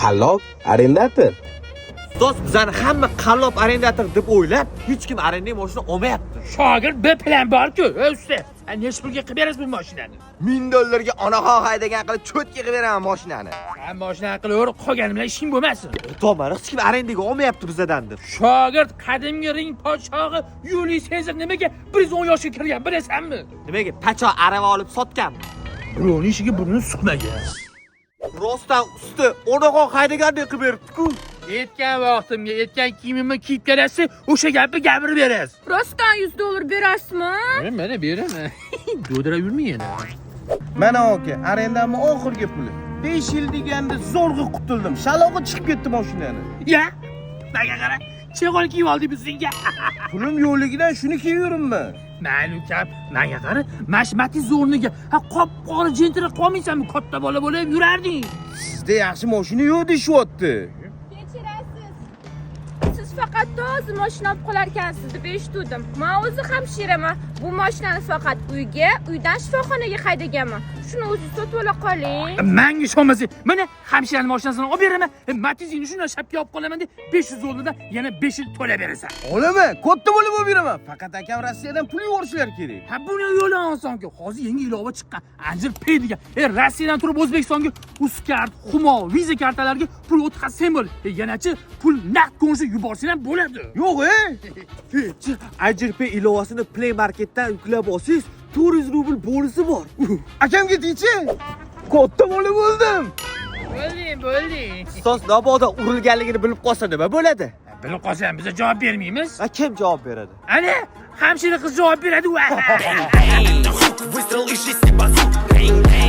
Qallob арендатор. Ustoz, bizani hamma qallob арендатор deb o'ylab, hech kim arenda mashina olmayapti. Shogird, bir plan bor-ku, ey usta. Ha, nechi pulga qilib berasiz bu mashinani? 1000 dollarga onaxon haydagan qilib cho'tka qilib beraman mashinani. Ha, mashinani qilaverib, qolgani bilan ishing bo'lmasin. Aytyapman, hech kim arendaga olmayapti bizadan deb. Shogird, qadimgi Rim podshog'i Yuliy Sezar nimaga 110 yoshga kirgan, bilasanmi? Nimaga, pacho arava olib sotganmi? Birovning ishiga burnini suqmagan. Rostdan, usti, onaxon haydagandek qilib beribdi-ku. Aytgan vaqtimga, aytgan kiyimimni kiyib kelasiz, o'sha gapni gapirib berasiz. Rostdan 100 dollar berasizmi? Mana beraman. Do'dirab yurmang yana. Mana aka, arendamni oxirgi puli. 5 yil deganda zo'rg'a qutuldim. Shalog'i chiqib ketdi mashinani. Ya, menga qara. Cheg'ol kiyib oldik biz senga. Pulim yo'qligidan shuni kiyib. Mayli ukam, menga qara, mana shu Matiz o'rniga ha qop qora Gentra qolmaysanmi? Katta bola bo'lib yurarding. Sizda yaxshi mashina yo'q deyishyapti. Kechirasiz. Siz faqat toza mashina olib qolarkansiz deb eshituvdim. Men o'zi hamshiraman. Bu mashinani faqat uyga, uydan shifoxonaga haydaganman. Shuni o'zingiz sotib ola qoling. Manga ishonmasang, mana hamshirani mashinasini olib beraman. Matizingni shundan shapka olib qolaman deb 500 dollardan yana 5 yil to'lab berasan. Olaman, katta bo'lib olib beraman. Faqat akam Rossiyadan pul yuborishlar kerak. Ha, buni yo'li osonku. Hozir yangi ilova chiqqan. Anjir Pay degan. Rossiyadan turib O'zbekistonga Uzcard, Humo, Visa kartalariga pul o'tkazsang bo'ladi. Yanachi pul naqd ko'rinishda yuborsang ham bo'ladi. Yo'q, ey. Anjir Pay ilovasini Play Marketdan yuklab olsangiz, 400 rubl bonusi bor. Akamga deychi. Katta bola bo'ldim. Bo'lding, bo'lding. Ustoz, mabodo urilganligini bilib qolsa nima bo'ladi? Bilib qolsa ham biza javob bermaymiz. Va kim javob beradi? Ana, hamshira qiz javob beradi. Выстрел из шести базук. Bang.